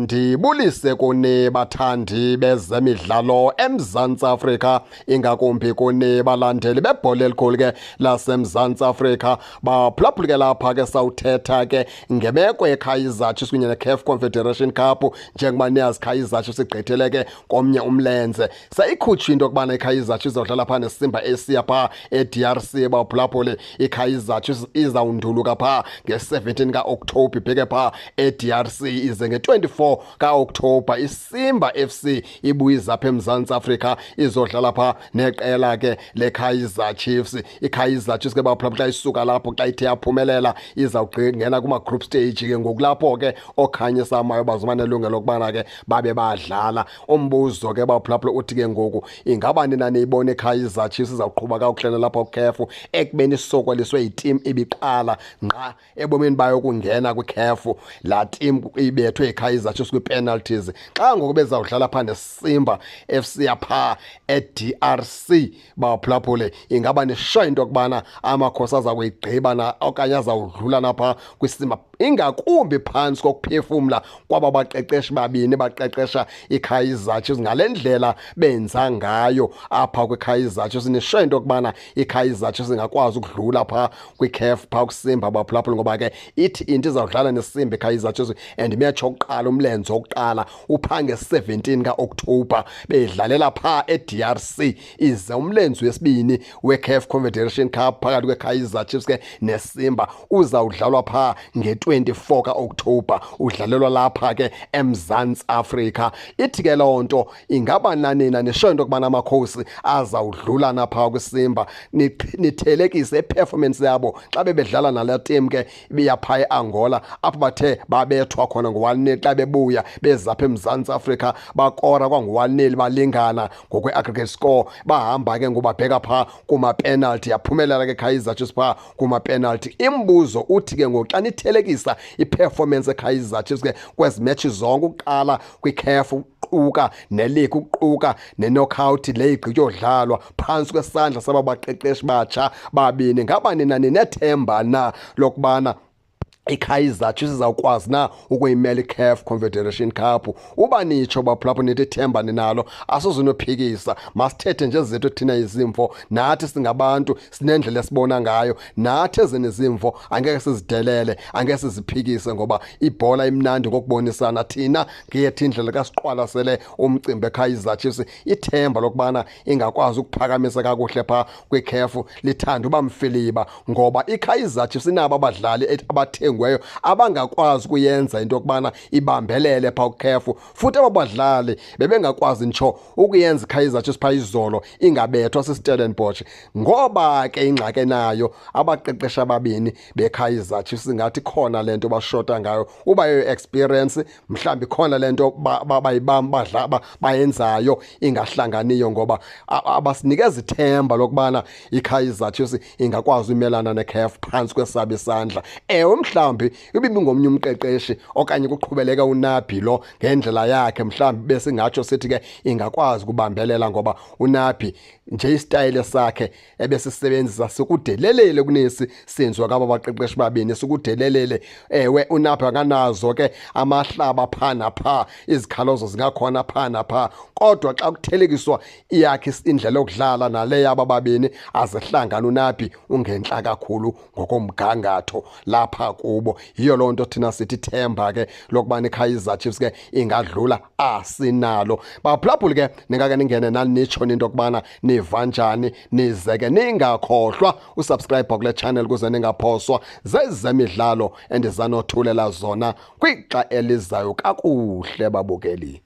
Mandibulise kuni bathandi bezemidlalo eMzantsi Afrika, ingakumbi kuni balandeli bebhola elikhulu ke laseMzantsi Afrika. Baphulaphuli ke, lapha ke sawuthetha ke ngemeko yeKaizer Chiefs kunye neCAF Confederation Cup. Njengoba niyazi, Kaizer Chiefs igqithele ke komnye umlenze, sayikhutshwa into yokubana iKaizer Chiefs izawudlala phaa neSimba esiya phaa e-DRC. Baphulaphuli, iKaizer Chiefs izawunduluka phaa nge-17 kaOkthobha ibheke phaa e-DRC, ize nge-24 kaOkthobha iSimba FC ibuyiza apha eMzantsi Afrika izodlala phaa neqela ke leKaizer Chiefs. IKaizer Chiefs ke, baphulaphuli, xa isuka lapho, xa ithe yaphumelela, izawungena kuma-group stage ke ngokulapho ke okhanyisa amayo bazoba nelungelo lokubana ke babe badlala. Umbuzo ke, baphulaphula, uthi ke ngoku ingaba nina niyibona iKaizer Chiefs izawuqhuba kakuhle lapha kuCAF, ekubeni isokoliswe yitim ibiqala ngqa ebomini bayo ukungena kwiCAF? Laa team ibethwe yiKaizer Chiefs kwii-penalties. Xa ngoku bezawudlala phaa neSimba FC yaphaa e-DRC, baphulaphule, ingaba nisho into yokubana Amakhosi aza kuyigqiba na okanye azawudlula napha kwiSimba, ingakumbi phantsi kokuphefumla kwaba baqeqeshi babini baqeqesha iKaizer Chiefs ngale ndlela benza ngayo apha kwiKaizer Chiefs? Nisho into yokubana iKaizer Chiefs ingakwazi ukudlula phaa kwiCAF phaa kuSimba, baphulaphula? Ngoba ke ithi into izawudlala neSimba iKaizer Chiefs, and imatch yokuqala, umlenze wokuqala, uphaa nge-17 kaOkthobha bedlalela phaa e-DRC, ize umlenze wesibini weCAF Confederation Cup phakathi kweKaizer Chiefs ke neSimba uzawudlalwa phaa nge-24 kaOkthobha, udlalelwa lapha ke eMzantsi Afrika. Ithi ke loo nto, ingaba nanina nisho into yokubana Amakhosi azawudlula napha kwiSimba? Nithelekise iperformance yabo xa bebedlala nalaa team ke ibiyaphaa eAngola, apho bathe babethwa khona ngo-1-0. Xa bebuya bezapha eMzantsi Afrika, bakora kwangu-1-0, balingana ngokwe-aggregate score. Bahamba ke ngobabheka phaa kuma-penalty, yaphumelela ke Kaizer Chiefs phaa kuma-penalty. Imbuzo uthi ke ngoku, xa nithelekisa iperformance eKaizer Chiefs ke kwezi match zonke, ukuqala kwiCAF, ukuquka neleague, ukuquka ne-knockout le igqityodlalwa phantsi kwesandla saba baqeqeshi batsha babini, ngaba nina ninethemba na lokubana iKaizer Chiefs izawukwazi na ukuyimela iCAF Confederation Cup? Uba nitsho, baphulaphula, nithi ithemba ninalo, asizinophikisa. Masithethe nje zethu thina izimvo, nathi singabantu, sinendlela esibona ngayo nathi. Ezeni izimvo angeke sizidelele, angeke siziphikise, ngoba ibhola imnandi ngokubonisana. Thina ngeyethu indlela kasiqwalasele umcimbi eKaizer Chiefs, ithemba lokubana ingakwazi ukuphakamisa kakuhle phaa kwiCAF lithanda uba mfiliba, ngoba iKaizer Chiefs inabo abadlali abathengweyo abangakwazi ukuyenza into yokubana ibambelele phaa kuCAF. Futhi abo badlali bebengakwazi ntsho ukuyenza iKaizer Chiefs phaa izolo ingabethwa siStellenbosch, ngoba ke ingxaki enayo abaqeqeshi ababini beKaizer Chiefs ingathi khona le nto bashota ngayo, uba yiyo experience mhlawumbi, khona le nto bayibamba bayenzayo ingahlanganiyo, ngoba abasinikeza ithemba lokubana iKaizer Chiefs ingakwazi umelana neCAF phantsi kwesabo isandla. Ewe, mhlawumbi ibibingomnye umqeqeshi okanye kuqhubeleka uNabi lo ngendlela yakhe, mhlawumbi besingatsho sithi ke ingakwazi ukubambelela, ngoba uNabi nje isitayile sakhe ebesisebenzisa sikudelelele kunesi senziwa ngaba baqeqeshi babini, sikudelelele. Ewe, uNabi akanazo ke amahlaba phaa naphaa, izikhalozo zingakhona phaa naphaa, kodwa xa kuthelekiswa iyakhe indlela yokudlala nale yaba babini, azihlangani. UNabi ungentla kakhulu ngokomgangatho lapha kubo. Yiyo loo nto thina sithi ithemba ke lokubana iKaizer Chiefs ke ingadlula asinalo. Baphulaphuli ke, ningake ningene nani nitsho into yokubana niva njani, nize ke ningakhohlwa usubscribe kule channel ukuze ningaphoswa zezemidlalo endizanothulela zona kwixa elizayo. Kakuhle, babukeli.